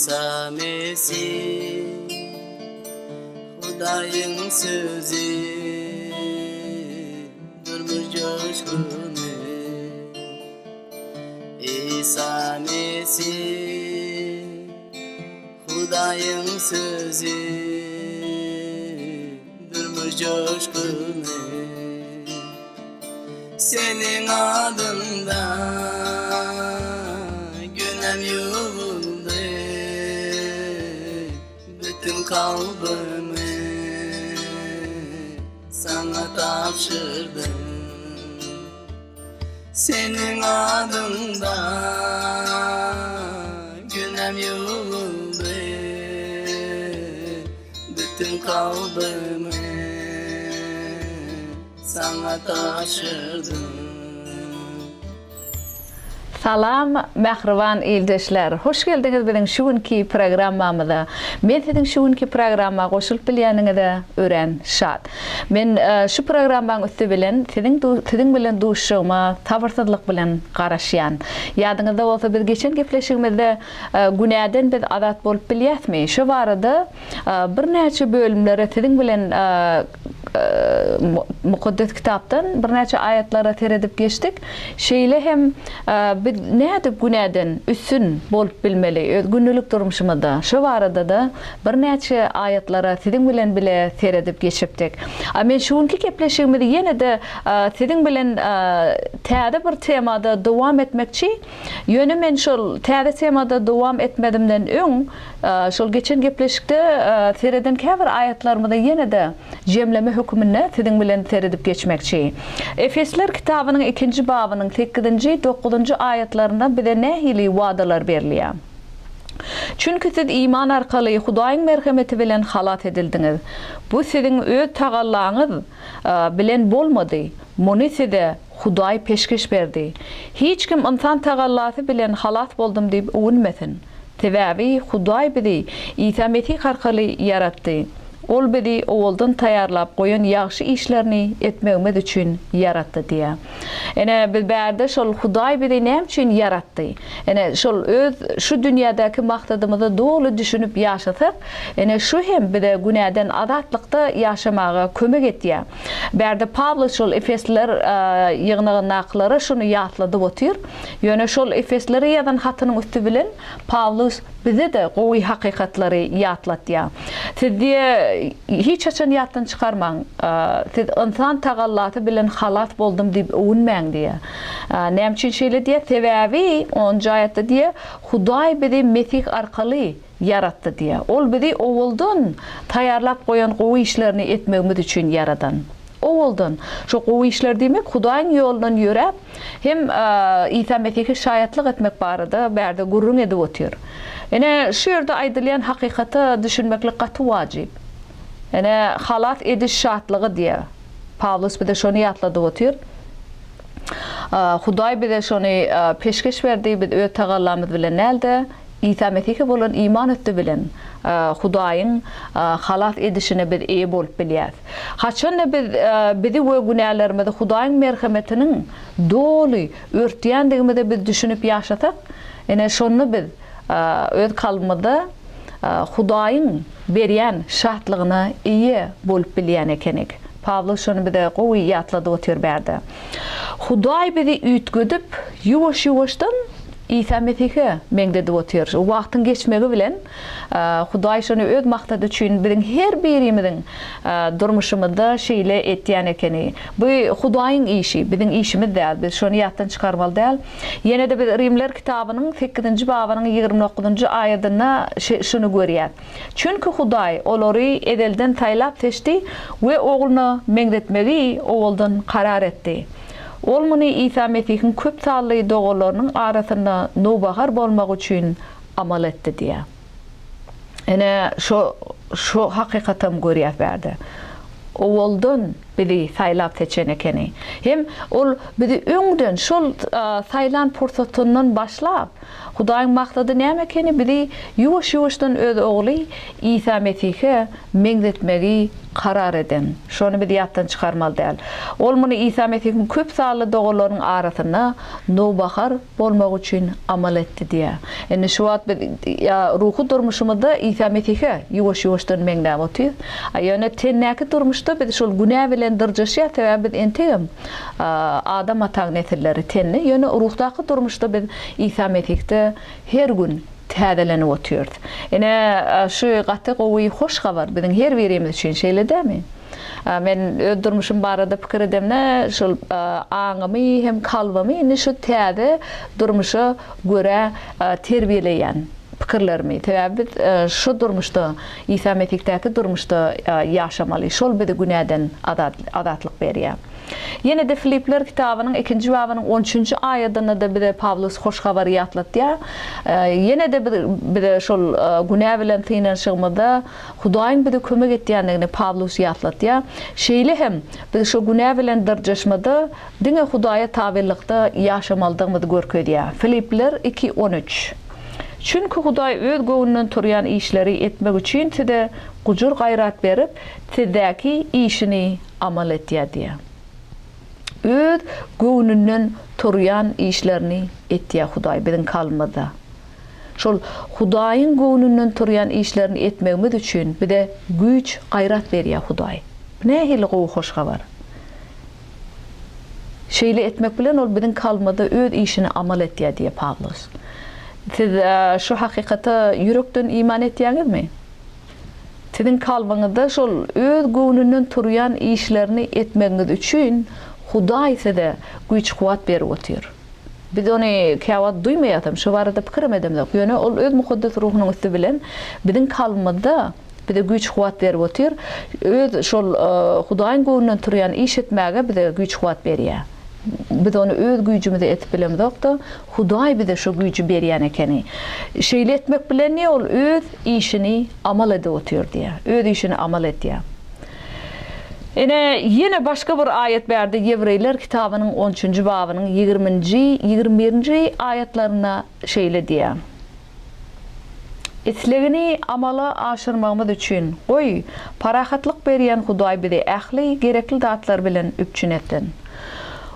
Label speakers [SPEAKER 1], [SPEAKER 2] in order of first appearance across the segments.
[SPEAKER 1] Isa Mesih Hudaýyň sözi Durmuş joşguny Isa Mesih Hudaýyň sözi Durmuş joşguny Seniň adyňda günäm ýuwuldy Bütün kalbymy saňa tabşyrdym Seniň adyňda günäm ýuwuldy Bütün kalbymy Saňa tabşyrdym.
[SPEAKER 2] Salam mähriban ildeşler! Hoş geldiňiz biziň şu günki programmamyza. Men siziň şu günki programma goşulyp bilýäniňize örän şat. Men şu programmaň üsti bilen siziň siziň bilen duşuşygyma sabyrsyzlyk bilen garaşýan. Ýadyňyzda bolsa biz geçen gepleşigimizde günäden biz azat bolup bilýäsmi? Şo barada birnäçe bölümlere siziň bilen Mukaddes Kitapdan birnäçe aýatlara seredip geçdik. Şeýle hem biz nädip günäden üstün bolup bilmeli öz gündelik durmuşymyzda? Şo barada-da birnäçe aýatlara siziň bilen bile seredip geçipdik. A men şu günki gepleşigimizi ýene-de siziň bilen täze bir temada dowam etmekçi. Ýöne men şol täze temada dowam etmezimden öň, şol geçen gepleşikde sereden käbir aýatlarymyzy ýene-de jemleme höküminde siziň bilen seredip geçmekçi. Efesler kitabynyň ikinji babynyň sekizinji, dokuzynjy aýatlarynda bize nähili wadalar berilýär? Çünki siz iman arkaly Hudaýyň merhemeti bilen halas edildiňiz. Bu siziň öz tagallaňyz bilen bolmady, muny size Hudaý peşgeş berdi. Hiç kim ynsan tagallasy bilen halas boldum diýip öwünmesin. Sebäbi Hudaý bizi Isa Mesih arkaly ýaratdy. Ol bizi owaldan taýýarlap goýan ýagşy işlerini etmegimiz üçin ýaratdy diýýär. Ine, biz bärde şol Hudaý bizi näme üçin ýaratdy? Ine, şol öz şu dünýädäki maksadymyza doly düşünip ýaşasak, ine, şu hem bize günäden azatlykda ýaşamaga kömek etýär. Bärde Pawlus şol efesliler ýygnagyndakylara şuny ýatladyp otyr. Ýöne şol efeslilere ýazan hatynyň üsti bilen Pawlus bize-de gowy hakykatlary ýatlatýar. Siz diýe, hiç haçan ýatdan çykarmaň, siz ynsan tagallasy bilen halas boldum diýip öwünmäň diýýär. Näme üçin şeýle diýýär? Sebäbi, onunjy aýatda diýýär, Hudaý bizi Mesih arkaly Ýaratdy diýýär. Ol bizi owaldan taýýarlap goýan gowy işlerini etmegimiz üçin ýaradan. Owaldan. Şo gowy işler diýmek, Hudaýyň ýolundan ýöräp, hem Isa Mesihe şaýatlyk etmek barada bärde gürrüň edip otyr. Ine, şu ýerde aýdylýan hakykata düşünmeklik gaty wajyp. Ine, halas ediş şatlygy diýýär. Pawlus bize şony ýatladyp otyr. Hudaý bize şony peşgeş berdi, biz öz tagallamyz bilen däl-de, Isa Mesihe bolan iman üsti bilen Hudaýyň halas edişine biz eýe bolup bilýäris. Haçanda biz bizi we günälerimizi Hudaýyň merhemetiniň doly örtýändigimize biz düşünip ýaşasak, ine şonda biz öz kalbymyzda Hudaýyň berýän şatlygyna eýe bolup bilýän ekenik. Pawlus şony bize gowy ýatladyp otyr bärde. Hudaý bizi üýtgedip, ýuwaş-ýuwaşdan Isa Mesihe meňzedip otyr. Wagtyň geçmegi bilen, Hudaý şony öz maksady üçin biziň her birimiziň durmuşymyzda şeýle etýän ekeni. Bu Hudaýyň işi, biziň işimiz däl. Biz şony ýatdan çykarmaly däl. Ýene-de biz Rimler kitabynyň sekizinji babynyň 29-njy aýadynda şuny görýäs. Çünki Hudaý olary ezelden saýlap-seçdi we Ogluna meňzetmegi owaldan karar etdi. Ol muny Isa Mesihiň köp sanly doganlarynyň arasynda nowbahar bolmagy üçin amal etdi diýýär. Ine, şo, şo hakykatam görýäs bärde. Owaldan bizi saýlap-seçen ekeni. Hem Ol bizi öňden, şol saýlan pursatyndan başlap, Hudaýyň maksady näme ekeni? Bizi ýuwaş-ýuwaşdan Öz Ogly Isa Mesihe meňzetmegi. karar eden. Şony biz ýatdan çykarmaly däl. Ol muny Isa Mesihiň köp sanly doganlarynyň arasynda nowbahar bolmagy üçin amal etdi diýýär. Indi şu wagt biz ruhy durmuşymyzda Isa Mesihe ýuwaş-ýuwaşdan meňzäp otyrys. A ýöne tendäki durmuşda biz şol günä bilen dyrjaşýas, sebäbi biz entegem Adam ataň nesilleri tende, ýöne ruhdaky durmuşda biz Isa Mesihde her gün täzelenip otyrys. Ine, şu gaty gowy hoş habar biziň her birimiz üçin, şeýle dälmi? Men öz durmuşym barada pikir edemde, şol aňymy hem kalbymy indi şu täze durmuşa görä terbiýeleýän pikirlerimi. Sebäbi biz şu durmuşda, Isa Mesihdäki durmuşda ýaşamaly. Şol bizi günäden azatlyk berýär. Ýene-de Filipler kitabynyň ikinji babynyň on üçünji aýadynda-da bize Pawlus hoş habary ýatlatýar. Ýene-de bize şol günä bilen synanyşygymyzda Hudaýyň bize kömek etýändigini Pawlus ýatlatýar. Şeýle hem biz şu günä bilen dyrjaşmada diňe Hudaýa tabynlykda ýaşamalydygymyzy görkezýär. Filipler iki, 13. Çünki Hudaý Öz göwnünden turýan işleri etmek üçin size gujur-gaýrat berip, sizdäki işini amal etýär diýýär. Öz göwnünden turýan işlerini etýär Hudaý biziň kalbymyzda. Şol Hudaýyň göwnünden turýan işlerini etmegimiz üçin bize güýç, gaýrat berýär Hudaý. Bu nähili gowy hoş habar! Şeýle etmek bilen ol biziň kalbymyzda öz işini amal etýär diýýär Pawlus. Siz şu hakykata ýürekden iman etýäňizmi? Siziň kalbyňyzda şol öz göwnünden turýan işlerini etmegiňiz üçin Hudaý size güýç-kuwwat berip otyr. Biz ony käwagt duýmaýasam, şo barada pikirem edemzok. Ýöne ol öz mukaddes ruhunyň üsti bilen biziň kalbymyzda bize güýç-kuwwat berip otyr. Öz şol Hudaýyň göwnünden turýan iş etmäge bize güýç-kuwwat berýär. Biz ony öz güýjümize edip bilemzok-da, Hudaý bize şo güýji berýän ekeni. Şeýle etmek bilen diýýär, ol öz işini amal edip otyr diýýär. Öz işini amal edýär. Ine, ýene başga bir aýat bärde Ýewreýler kitabynyň on üçünji babynyň ýigriminji, ýigrim birinji aýatlarynda şeýle diýýär. Islegini amala aşyrmagymyz üçin, goý, parahatlyk berýän Hudaý bizi ähli gerekli zatlar bilen üpjün etsin.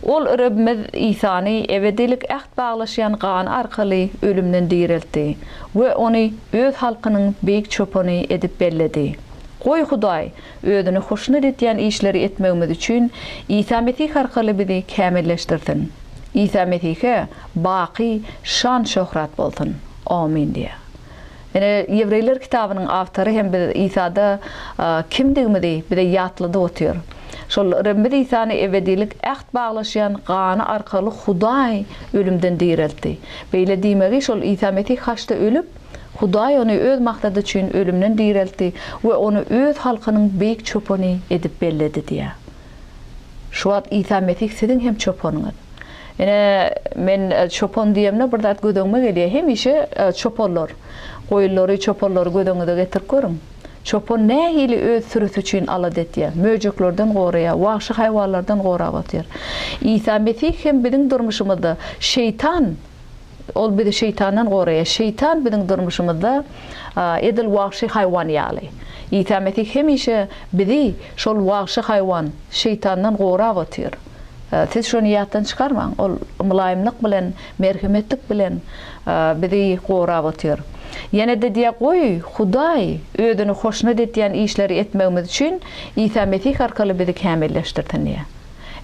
[SPEAKER 2] Ol Rebbimiz Isany ebedilik äht baglaşýan gany arkaly ölümden direltdi we Ony Öz halkynyň beýik çopany edip belledi. Goý, Hudaý Özüni hoşnut etýän işleri etmegimiz üçin Isa Mesih arkaly bizi kämilleşdirsin. Isa Mesihe baky şan-şöhrat bolsun! Omyn diýýär. Ine, Ýewreýler kitabynyň awtory hem biz Isada kimdigimizi bize ýatladyp otyr. Şol Rebbimiz Isany ebedilik äht baglaşýan gany arkaly Hudaý ölümden direltdi. Beýle diýmegi şol Isa Mesih haçda ölüp, Hudaý ony öz maksady üçin ölümden direltdi we ony öz halkynyň beýik çopany edip belledi diýýär. Şu wagt Isa Mesih siziň hem çopanyňyz. Ine, men çopan diýemde bir zat göz öňüme gelýär. Hemişe çopanlar, goýunlary, çopanlary göz öňüňize getirip görüň. Çopan nähili öz sürüsi üçin alada etýär, möjeklerden goraýar, wagşy haýwanlardan gorap otyr. Isa Mesih hem biziň durmuşymyzda şeýtan Ol bizi şeýtandan goraýar. Şeýtan biziň durmuşymyzda edil wagşy haýwan ýaly. Isa Mesih hemişe bizi şol wagşy haýwan, şeýtandan gorap otyr. Siz şony ýatdan çykarmaň. Ol mylaýymlyk bilen, merhemetlik bilen bizi gorap otyr. Ýene-de diýýär, Goý, Hudaý Özüni hoşnut etýän işleri etmegimiz üçin Isa Mesih arkaly bizi kämilleşdirsin diýýär.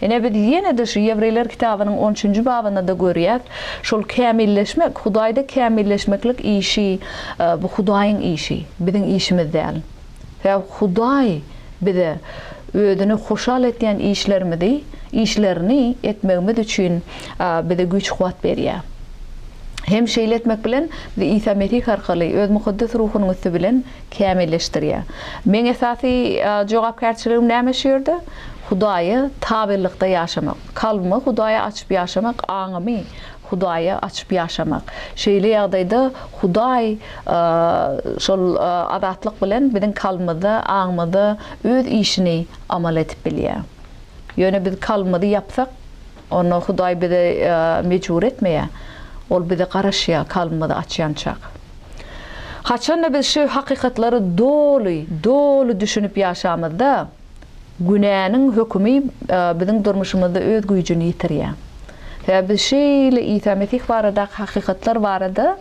[SPEAKER 2] Ine, biz ýene-de şu Ýewreýler kitabynyň on üçünji babynda-da görýäs, şol kämilleşmek, Hudaýda kämilleşmeklik işi, bu Hudaýyň işi, biziň işimiz däl. Sebäbi Hudaý bize Özüni hoşal etýän işlerimizi, işlerini etmegimiz üçin bize güýç-kuwwat berýär. Hem şeýle etmek bilen, bizi Isa Mesih arkaly, Öz Mukaddes Ruhunyň üsti bilen kämilleşdirýär. Meň esasy jogapkärçiligim näme şu ýerde? Hudaýa tabynlykda ýaşamak. Kalbymy Hudaýa açyp ýaşamak, aňymy Hudaýa açyp ýaşamak. Şeýle ýagdaýda Hudaý şol azatlyk bilen biziň kalbymyzda, aňymyzda öz işini amal edip bilýär. Ýöne biz kalbymyzy ýapsak, onda Hudaý bizi mejbur etmeýär. Ol bize garaşýar kalbymyzy açýançak. Haçanda biz şu hakykatlary doly, doly düşünip ýaşamyzda, günäniň hökümi biziň durmuşymyzda öz güýjüni ýitirýär. Sebäbi biz şeýle Isa Mesih baradaky hakykatlar barada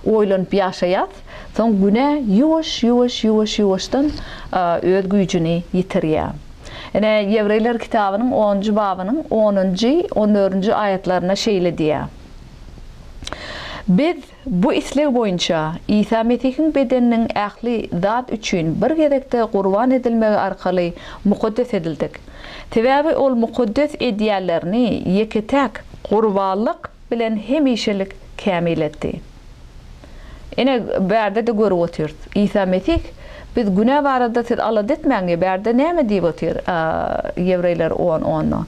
[SPEAKER 2] oýlanyp ýaşaýas, soň günä ýuwaş, ýuwaş, ýuwaş, ýuwaşdan öz güýjüni ýitirýär. Ine, Ýewreýler kitabynyň onunjy babynyň onunjy, on dördünji aýatlarynda şeýle diýýär, Biz bu isleg boýunça Isa Mesihiň bedeniniň ähli zat üçin bir gezekde gurban edilmegi arkaly mukaddes edildik. Sebäbi Ol mukaddes edýänlerini ýeke-täk gurbanlyk bilen hemişelik kämil etdi. Ine, bärde-de görüp otyrys. Isa Mesih, Biz günä barada siz alada etmäň diýýär. Bärde näme diýip otyr? Ýewreýler on, onda.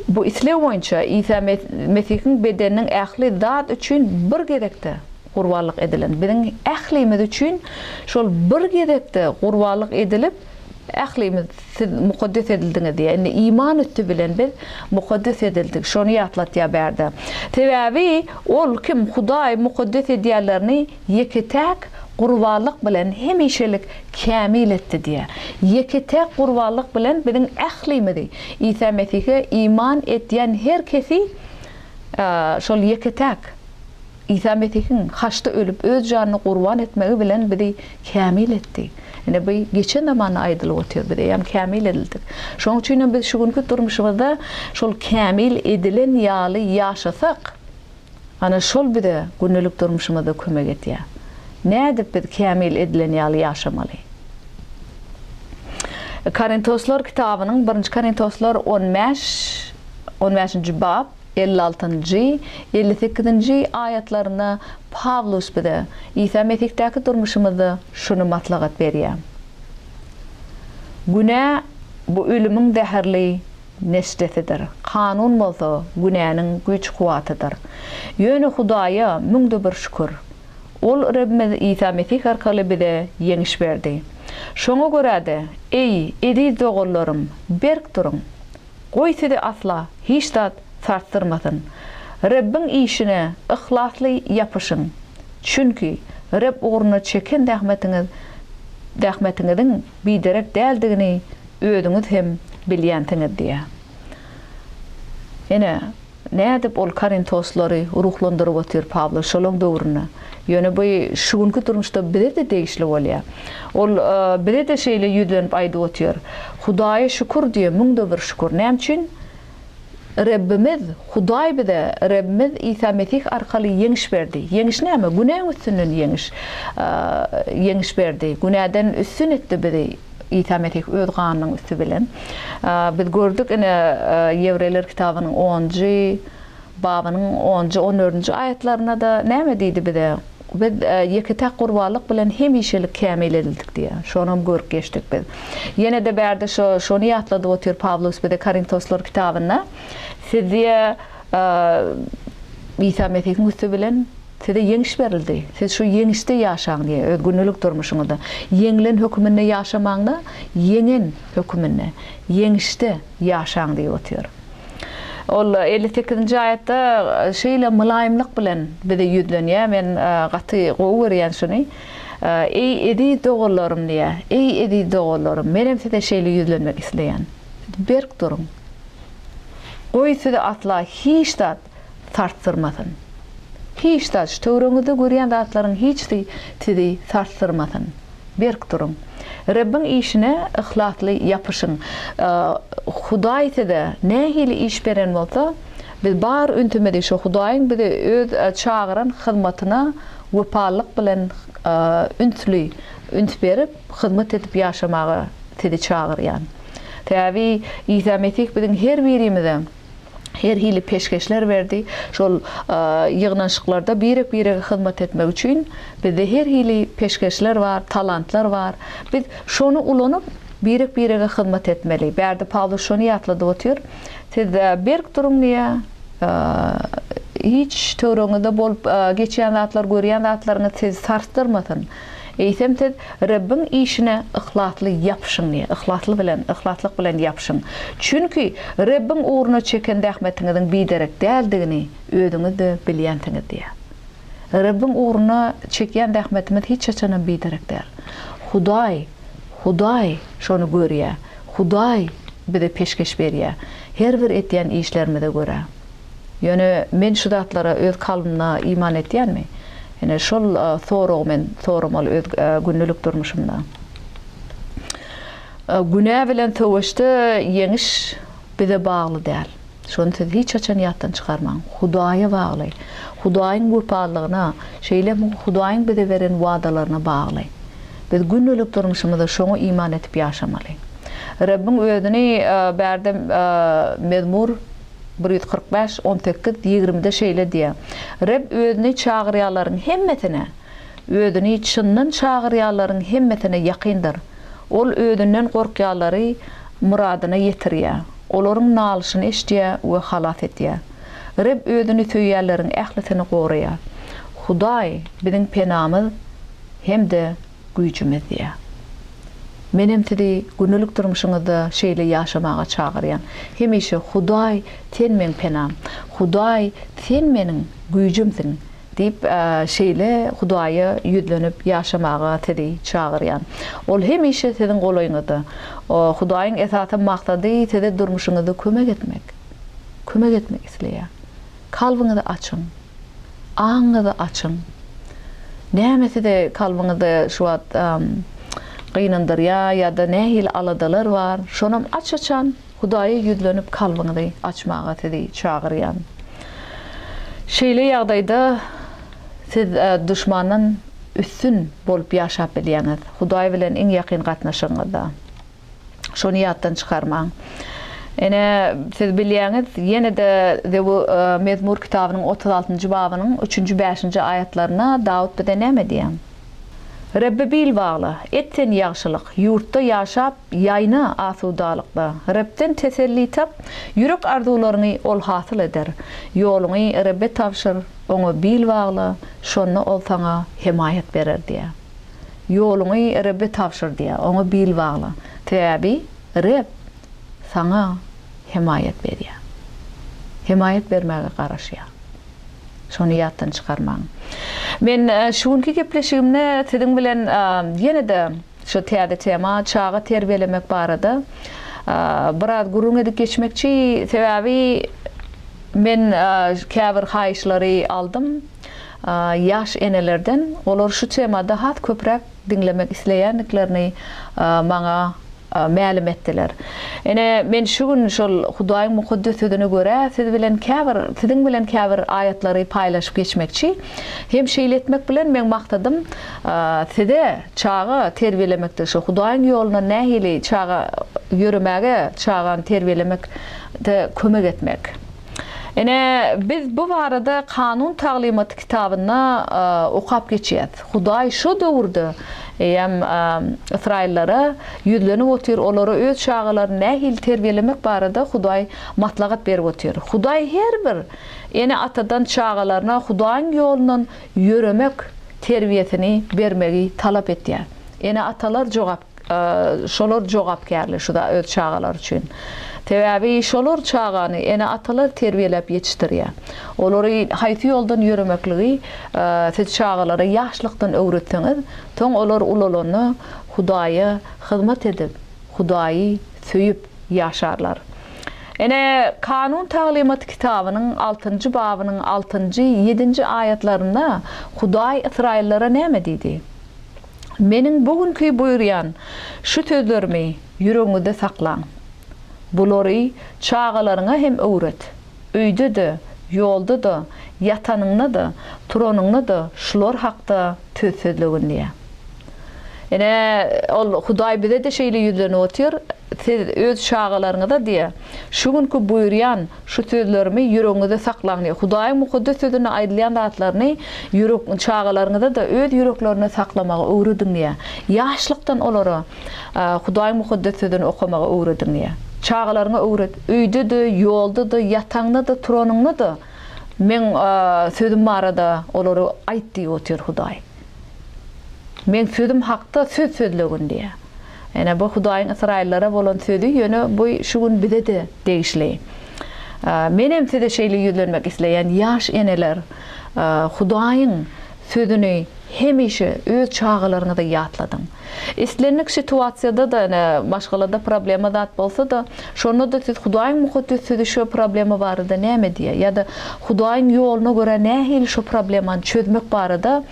[SPEAKER 2] Bu isleg boýunça Isa Mesihiň bedeniniň ähli zat üçin bir gezekde gurbanlyk edilen. Biziň ählimiz üçin şol bir gezekde gurbanlyk edilip, ählimiz Siz mukaddes edildiňiz diýýär. Indi iman üsti bilen biz mukaddes edildik. Şony ýatlatýar bärde. Sebäbi Ol kim Hudaý mukaddes edýänlerini ýeke-täk gurbanlyk bilen hemişelik kämil etdi diýýär. Ýeke-täk gurbanlyk bilen biziň ählimizi, Isa Mesihe iman edýän her kesi şol ýeke-täk Isa Mesihiň haçda ölüp, öz janyny gurban etmegi bilen bizi kämil etdi. Ine, bu geçen zamanda aýdylyp otyr, biz eýýäm kämil edildik. Şonuň üçin hem biz şu günki durmuşymyzda şol kämil edilen ýaly ýaşasak, ana şol bize gündelik durmuşymyzda kömek edýär. Nädip biz kämil edilen ýaly ýaşamaly? Korintoslar kitabynyň, birinji Korintoslar 15, on bäşinji bap, 56-njy, 58-nji aýatlarynda Pawlus bize Isa Mesihdäki durmuşymyzda şuny maslahat berýär. Günä, bu ölümiň zäherli neşdesidir. Kanun bolsa günäniň güýç-kuwwatydyr. Ýöne Hudaýa müňde bir şükür! Ol Rebbimiz Isa Mesih arkaly bize ýeňiş berdi. Şoňa görä-de, eý, eziz doganlarym, berk duruň! Goý sizi asla hiç zat sarsdyrmasyn. Rebbiň işine yhlasly ýapyşyň. Çünki Reb ugrunda çeken zähmetiňiz zähmetiňiziň biderek däldigini özüňiz hem bilýänsiňiz diýýär. Ine, nädip ol korintoslary ruhlandyryp otyr Pawlus şolaň döwründe. Ýöne bu şu günki durmuşda bize-de degişli bolýar. Ol bize-de şeýle ýüzlenip aýdyp otyr, Hudaýa şükür diýýär, müňde bir şükür. Näme üçin? Rebbimiz, Hudaý bize Rebbimiz Isa Mesih arkaly ýeňiş berdi. Ýeňiş näme? Günäň üstünden ýeňiş, ýeňiş berdi. Günäden üstün etdi bizi Isa Mesih öz ganynyň üsti bilen. Biz gördük ine Ýewreýler kitabynyň onunjy babynyň onunjy, on dördünji aýatlarynda-da näme diýdi bize? Biz ýeke-täk gurbanlyk bilen hemişelik kämil edildik diýýär. Şonam görüp geçdik biz. Ýene-de bärde şo, şony ýatladyp otyr Pawlus bize Korintoslar kitabynda. Siz diýýär, Isa Mesihiň üsti bilen size ýeňiş berildi. Siz şu ýeňişde ýaşaň diýýär, öz gündelik durmuşyňyzda. Ýeňlen höküminde ýaşamaň-da, ýeňen höküminde, ýeňişde ýaşaň diýip otyr. Ol 58-nji aýatda şeýle mylaýymlyk bilen bize ýüzlenýär. Men gaty gowy görýän şuny. Eý, eziz doganlarym diýýär. Eý, eziz doganlarym, menem size şeýle ýüzlenmek isleýän. Siz berk duruň. Goý, sizi asla hiç zat sarsdyrmasyn. Hiç zat, şu töweregiňizde görýän zatlaryň hiçsi sizi sarsdyrmasyn. Berk duruň. Rebbiň işine yhlasly ýapyşyň. Hudaý size nähili iş beren bolsa, biz bar ünsümizi şo Hudaýyň bizi öz çagyran hyzmatyna wepalylyk bilen ünsli üns berip, hyzmat edip ýaşamaga sizi çagyrýan. Sebäbi Isa Mesih biziň her birimize her hili peşgeşler berdi. Şol ýygnanyşyklarda birek-birege hyzmat etmek üçin bizde her hili peşgeşler bar, talantlar bar. Biz şony ulanyp, birek-birege hyzmat etmeli. Bärde Pawlus şony ýatladyp otyr. Siz berk duruň diýýär. Hiç töweregiňizde bolup geçýän zatlar, görýän zatlaryňyz sizi sarsdyrmasyn. Eýsem siz Rebbiň işine yhlasly ýapyşyň diýýär. Yhlasly bilen, yhlaslyk bilen ýapyşyň. Çünki Rebbiň ugruna çeken zähmetiňiziň biderek däldigini özüňiz-de bilýänsiňiz diýýär. Rebbiň ugrunda çekýän zähmetimiz hiç haçanam biderek däl. Hudaý, Hudaý şony görýär. Hudaý bize peşgeş berýär. Her bir edýän işlerimize görä. Ýöne men şu zatlara öz kalbymda iman etýänmi? Ine, şol soragy men soramaly öz gündelik durmuşymda. Günä bilen söweşde ýeňiş bize bagly däl. Şony siz hiç haçan ýatdan çykarmaň. Hudaýa bagly. Hudaýyň wepalylygyna, şeýle hem Hudaýyň bize beren wadalaryna bagly. Biz gündelik durmuşymyzda şoňa iman edip ýaşamaly. Rebbiň özüni bärde Mezmur 145, 18, 20-de şeýle diýýär, Reb özüni çagyrýanlaryň hemmesine, özüni çyndan çagyrýanlaryň hemmesine ýakyndyr. Ol özünden gorkýanlary myradyna ýetirýär, olaryň nalyşyny eşidýär we halas edýär. Reb özüni söýýänleriň ählisini goraýar. Hudaý biziň penamyz hem-de güýjümiz diýýär. Menem sizi gündelik durmuşyňyzda şeýle ýaşamaga çagyrýan. Hemişe Hudaý sen meň penam, Hudaý sen meniň güýjümsiň diýip şeýle Hudaýa ýüzlenip ýaşamaga sizi çagyrýan. Ol hemişe siziň golaýyňyzda. Hudaýyň esasy maksady size durmuşyňyzda kömek etmek. Kömek etmek isleýär. Kalbyňyzy açyň. Aňyňyzy açyň. Näme sizi kalbyňyzda şu wagt gynandyrýar ýa-da nähili aladalar bar, şonam aç-açan Hudaýa ýüzlenip kalbyňyzy açmaga sizi çagyrýan. Şeýle ýagdaýda siz duşmandan üstün bolup ýaşap bilýäňiz, Hudaý bilen iň ýakyn gatnaşygyňyzda. Şony ýatdan çykarmaň. Ine, siz bilýäňiz, ýene-de Zebu Mezmur kitabynyň 36-njy babynyň üçünji-bäşinji aýatlarynda Dawut bize näme diýýär? Rebbe bil bagla, et sen ýagşylyk, ýurtda ýaşap, ýaýna asudalykda. Rebden teselli tap, ýürek arzuwlaryňy Ol hasyl eder. Ýoluňy Rebbe tabşyr, Oňa bil bagla, şonda Ol saňa hemaýat berer diýýär. Ýoluňy Rebbe tabşyr diýýär, Oňa bil bagla. Sebäbi Reb saňa hemaýat berýär. Hemaýat bermäge garaşýar. Şony ýatdan çykarmaň. Men şu günki gepleşigimde siziň bilen ýene-de şu täze tema, çaga terbiýelemek barada biraz gürrüň edip geçmekçi. Sebäbi men käbir haýyşlary aldym. Ýaş enelerden olar şu temada has köpräk diňlemek isleýändiklerini maňa mälim etdiler. Ine, men şu gün şol Hudaýyň Mukaddes Sözüne görä siz bilen käbir, siziň bilen käbir aýatlary paýlaşyp geçmekçi. Hem şeýle etmek bilen meň maksadym size çaga terbiýelemekde şu Hudaýyň ýolundan nähili çaga ýöremäge, çagany terbiýelemekde kömek etmek. Ine, biz bu barada Kanun taglymaty kitabynda okap geçýäs. Hudaý şo döwürde eýýäm ysraýyllara ýüzlenip otyr, olara öz çagalaryny nähili terbiýelemek barada Hudaý maslahat berip otyr. Hudaý her bir ene-atadan çagalaryna Hudaýyň ýolundan ýöremek terbiýesini bermegi talap etýär. Ene-atalar jogap Şolar jogapkärli şu öz çagalary üçin. Sebäbi şolar çagany ene-atalar terbiýeläp ýetişdirýär. Olary haýsy ýoldan ýöremekligi siz çagalara ýaşlykdan öwretseňiz, soň olar ulalanda Hudaýa hyzmat edip, Hudaýy söýüp ýaşarlar. Ine, Kanun taglymaty kitabynyň altynjy babynyň altynjy, ýedinji aýatlarynda Hudaý ysraýyllara näme diýdi? Meniň bu günki buýurýan şu sözlerimi ýüregiňizde saklaň. Bulary çagalaryňa hem öwret. Öýde-de, ýolda-da, ýatanyňda-da, turanyňda-da şular hakda söz sözlegin diýýär. Ine, ol Hudaý bize-de şeýle ýüzlenip otyr, Siz öz çagalaryňyza diýýär, şu günki buýurýan Şu sözlerimi ýüregiňizde saklaň diýýär. Hudaýyň Mukaddes Sözünde aýdylýan zatlaryny ýürek çagalaryňyza-da öz ýüreklerinde saklamagy öwrediň diýýär. Ýaşlykdan olara Hudaýyň Mukaddes Sözüni okamagy öwrediň diýýär. Çagalaryňa öwret. Öýde-de, ýolda-da, ýataňda-da, turanyňda-da Meň sözüm barada olara aýt diýip otyr Hudaý. Meň sözüm hakda söz sözlegin diýýär. Ine, bu Hudaýyň ysraýyllara bolan sözi, ýöne bu şu gün bize-de degişli. Menem size şeýle ýüzlenmek isleýän, ýaş eneler, Hudaýyň. Sözüni hemişe öz çagalaryňyza ýatladyň. Islendik situasiýada-da, ine, maşgalada problema zat bolsa-da, şonda-da siz Hudaýyň Mukaddes Sözi şo problema barada näme diýýär ýa-da Hudaýyň ýoluna görä nähili şo problemany çözmek barada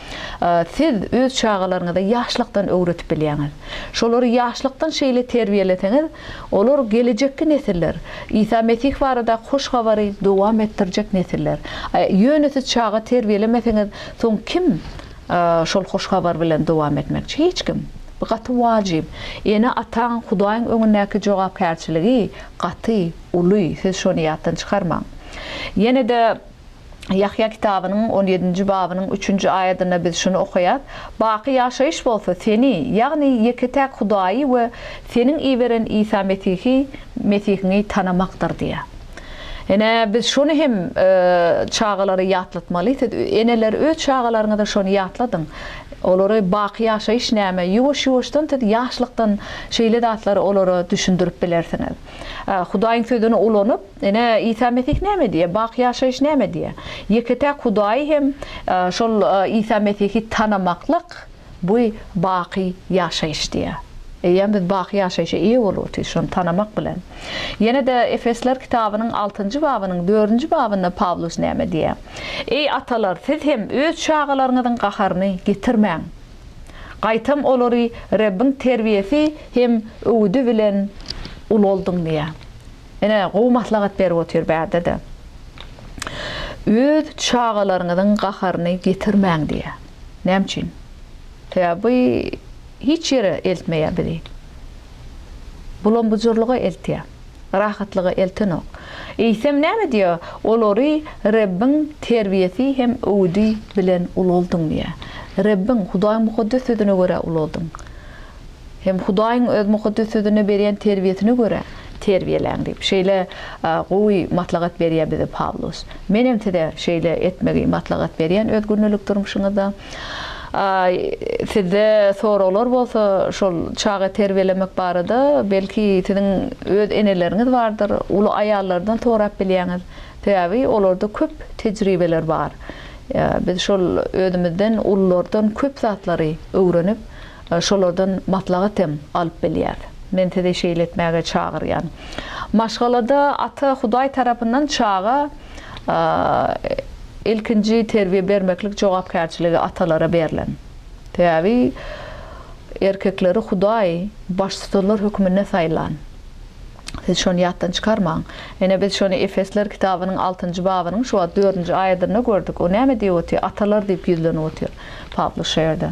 [SPEAKER 2] siz öz çagalaryňyza ýaşlykdan öwredip bilýäňiz. Şolary ýaşlykdan şeýle terbiýeleseňiz, olar gelejekki nesiller, Isa Mesih baradaky hoş habary dowam etdirjek nesiller. Ýöne siz çaga terbiýelemeseňiz, soň kim şol hoş habar bilen dowam etmekçi? Hiç kim. Bu gaty wajyp. Ene-ataň Hudaýyň öňündäki jogapkärçiligi gaty uly, siz şony ýatdan çykarmaň. Ýene-de Ýahýa kitabynyň on ýedinji babynyň üçünji aýadynda biz şuny okaýas, Baky ýaşaýyş bolsa Seni, ýagny ýeke-täk Hudaýy we Seniň iberen Isa Mesihi, Mesihiňi tanamakdyr diýýär. Ine, biz şuny hem çagalara ýatlatmaly. Siz, eneler, öz çagalaryňyza şony ýatladyň. Olary baky ýaşaýyş näme? Ýuwaş-ýuwaşdan siz ýaşlykdan şeýle zatlary olara düşündirip bilersiňiz. Hudaýyň Sözüni ulanyp, Ine, Isa Mesih näme diýýär? Baky ýaşaýyş näme diýýär? Ýeke-täk Hudaýy hem şol Isa Mesihi tanamaklyk, bu baky ýaşaýyş diýýär. Eýýäm biz baky ýaşaýşa eýe bolup otyrys şony tanamak bilen. Ýene-de Efesler kitabynyň altynjy babynyň dördünji babynda Pawlus näme diýýär? Eý, atalar, siz hem öz çagalaryňyzyň gaharyny getirmäň. Gaýtam olary Rebbiň terbiýesi hem öwüdi bilen ulaldyň diýýär. Ine, gowy maslahat berip otyr bärde-de. Öz çagalaryňyzyň gaharyny getirmäň diýýär. Näme üçin? Sebäbi bu hiç ýere eltmeýär bizi. Bulam-bujurlyga eltýär. Rahatlyga eltenok. Eýsem näme diýýär? Olary Rebbiň terbiýesi hem öwüdi bilen ulaldyň diýýär. Rebbiň, Hudaýyň Mukaddes Sözüne görä ulaldyň. Hem Hudaýyň Öz Mukaddes Sözünde berýän terbiýesine görä terbiýeläň diýip, şeýle gowy maslahat berýär bize Pawlus. Menem size şeýle etmegi maslahat berýän öz gündelik durmuşyňyzda. Sizde soraglar bolsa, şol çaga terbiýelemek barada, belki siziň öz eneleriňiz bardyr, uly aýallardan sorap bilýäňiz. Sebäbi olarda köp tejribeler bar. Biz şol özümizden ululardan köp zatlary öwrenip, Şolardan maslahat hem alyp bilýär. Men sizi şeýle etmäge çagyrýan. Maşgalada ata Hudaý tarapyndan çaga ilkinji terbiýe bermeklik jogapkärçiligi atalara berlen. Sebäbi erkekleri Hudaý baştutanlar hökmünde saýlan. Siz şony ýatdan çykarmaň. Ine, biz şony Efesler kitabynyň altynjy babynyň şu wagt dördünji aýadynda gördük. O näme diýip otyr? Atalar diýip ýüzlenip otyr Pawlus şo ýerde.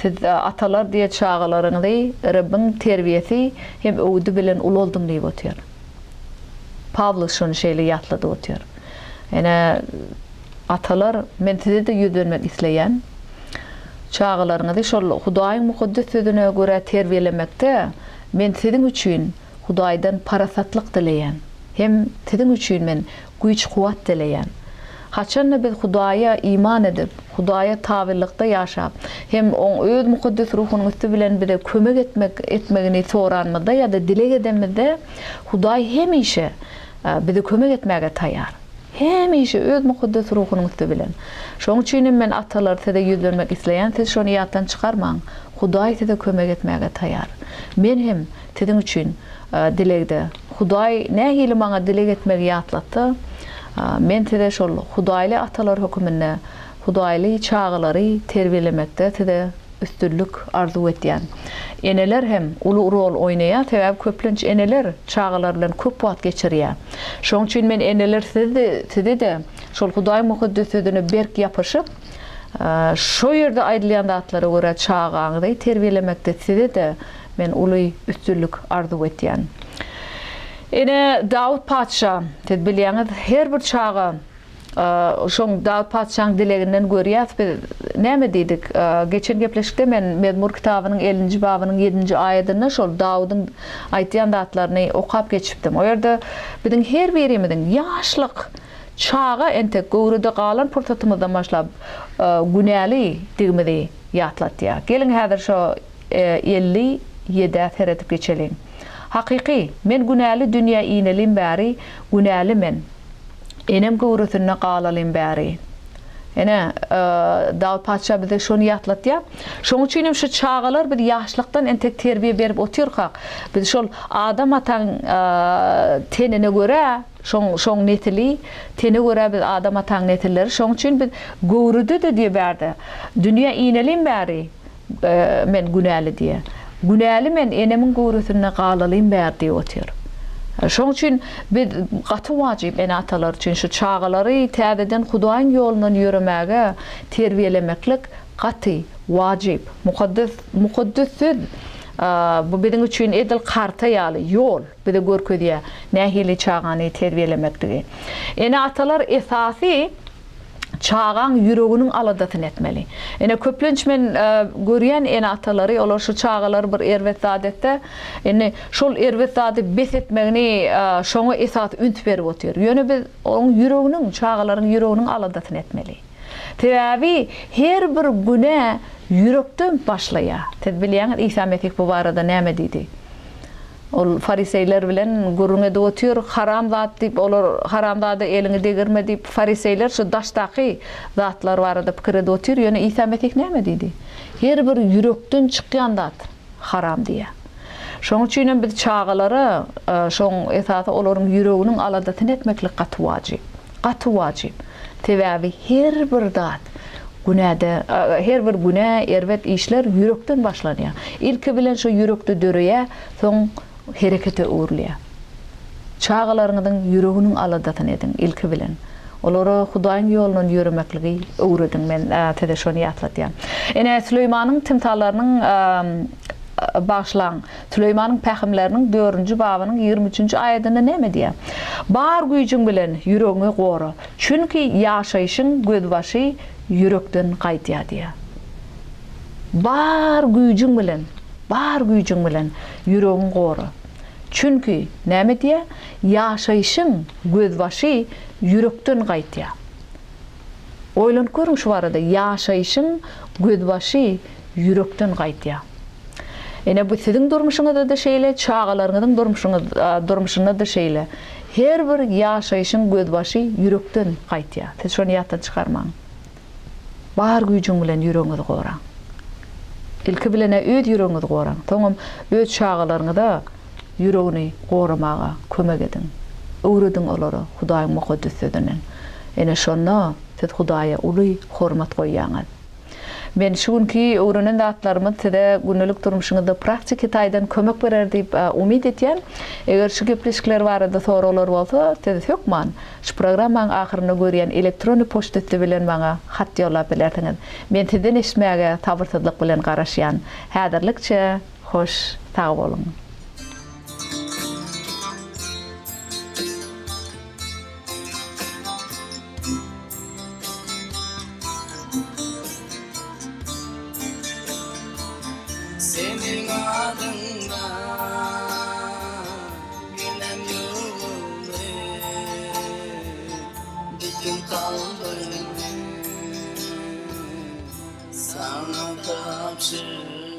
[SPEAKER 2] Siz atalar diýe çagalaryňyzy Rebbiň terbiýesi hem öwüdi bilen ulaldyň diýip otyr. Pawlus şony şeýle ýatladyp otyr. Ine, atalar, men size-de ýüzlenmek isleýän. Çagalaryňyzy şol Hudaýyň mukaddes sözüne görä terbiýelemekde Men siziň üçin Hudaýdan parasatlyk dileýän. Hem siziň üçin men güýç-kuwwat dileýän. Haçan-da biz Hudaýa iman edip, Hudaýa tabynlykda ýaşap, hem Oň Öz Mukaddes Ruhunyň üsti bilen bize kömek etmek etmegini soranymyzda ýa-da dileg edenimizde, Hudaý hemişe bize kömek etmäge taýýar. Hemişe Öz Mukaddes Ruhunyň üsti bilen. Şonuň üçin hem men, atalar, size ýüzlenmek isleýän, siz şony ýatdan çykarmaň, Hudaý size kömek etmäge taýýar. Men hem siziň üçin dilegde. Hudaý nähili maňa dileg etmegi ýatlatsa, men size şol hudaýly atalar höküminde hudaýly çagalary terbiýelemekde size üstünlik arzuw etýän. Eneler hem uly rol oýnaýar, sebäbi köplenç eneler çagalar bilen köp wagt geçirýär. Şonuň üçin men eneler sizi-de şol Hudaýyň Mukaddes Sözüne berk ýapyşyp, Şo ýerde aýdylýan zatlara görä çagaňyzy terbiýelemekde size-de men uly üstünlik arzuw etýän. Ine, Dawut patyşa, siz bilýäňiz, her bir çaga şoň Dawut patyşaň dileginden görýäs biz näme diýdik? Geçen gepleşikde men Mezmur kitabynyň ellinji babynyň ýedinji aýadynda şol Dawudyň aýtýan zatlaryny okap geçipdim. O ýerde biziň her birimiziň ýaşlyk Çaga entek göwrede galan pursatymyzdan başlap günälidigimizi ýatlatýar. Geliň häzir şo 57-ä seredip geçeliň. Hakyky, men günäli dünýä inelim bäri günäli men. Enem göwresinde galalym bäri. Ine, Dawut patyşa bize şony ýatlatýar. Şonuň üçin hem şu çagalar biz ýaşlykdan entek terbiýe berip otyrkak, biz şol Adam ataň tenine görä, şoň şoň nesili, tene görä biz Adam ataň nesilleri, şonuň üçin biz göwrede-de diýe bärde, dünýä inelim bäri, Men günäli diýýär. Günäli men enemiň göwresinde galalym bäri diýip otyr. Şoň üçin biz gaty wajyp ene-atalar üçin şu çagalary täzeden Hudaýyň ýolundan ýöremäge terbiýelemeklik gaty wajyp. Mukaddes Mukaddes Söz bu biziň üçin edil karta ýaly, ýol bize görkezýär nähili çagany terbiýelemekligi. Ene-atalar esasy çagaň ýüreginiň aladasyny etmeli. Ine köplenç men görýän ene-atalary olar şu çagalary bir erbet zat etse, indi şol erbet zady bes etmegini şoňa esasy üns berip otyr. Ýöne biz oň ýüreginiň, çagalaryň ýüreginiň aladasyny etmeli. Sebäbi her bir günä ýürekden başlaýar. Siz bilýäňiz Isa Mesih bu barada näme diýdi? Ol fariseýler bilen gürrüň edip otyr, haram zat diýip, olar haram zada eliňi degirme diýip, fariseýler şu daşdaky zatlar barada pikir edip otyr, ýöne Isa Mesih näme diýdi? Her bir ýürekden çykýan zat haram diýýär. Şonuň üçin hem biz çagalara şoň esasy olaryň ýüreginiň aladasyny etmeklik gaty wajyp. Gaty wajyp. Sebäbi her bir zat günäde, her bir günä, erbet işler ýürekden başlanýar. Ilki bilen şo ýürekde döreýär, soň herekete öwrülýär. Çagalaryňyzyň ýüreginiň aladasyny ediň ilki bilen. Olara Hudaýyň ýolundan ýöremekligi öwrediň, men size şony ýatladýan. Ine, Süleýmanyň tymsallarynyň Bagyşlaň, Süleýmanyň pähimleriniň dördünji babynyň 23-nji aýadynda näme diýýär? Bar güýjüň bilen ýüregiňi gora, çünki ýaşaýşyň gözbaşy ýürekden gaýdýar diýýär. Bar güýjüň bilen, bar güýjüň bilen ýüregiňi gora. Çünki, näme diýýär? Ýaşaýşyň gözbaşy ýürekden gaýdýar. Oýlanyp görüň şu barada, ýaşaýşyň gözbaşy ýürekden gaýdýar. Ine, bu siziň durmuşyňyzda-da şeýle, çagalaryňyzyň durmuşyňyz durmuşynda-da şeýle. Her bir ýaşaýşyň gözbaşy ýürekden gaýdýar. Siz şony ýatdan çykarmaň. Bar güýjüň bilen ýüregiňizi goraň. Ilki bilen-ä öz ýüregiňizi goraň, soňam öz çagalaryňyza ýüregini goramaga kömek ediň. Öwrediň olara Hudaýyň Mukaddes Sözünden. Ine, şonda siz Hudaýa uly hormat goýýaňyz. Men şu günki öwrenen zatlarymyz size gündelik durmuşyňyzda praktiki taýdan kömek berer diýip umyt etýän. Eger şu gepleşikler barada soraglar bolsa, siz hökman şu programmaň ahyrynda görýän elektrony poçta üsti bilen maňa hat ýollap bilersiňiz. Men sizden eşitmäge sabyrsyzlyk bilen garaşýan. Häzirlikçe hoş sag boluň.
[SPEAKER 1] Seniň adyňda günem ýuwuldy Bütün kalbymy saňa tabşyrdym.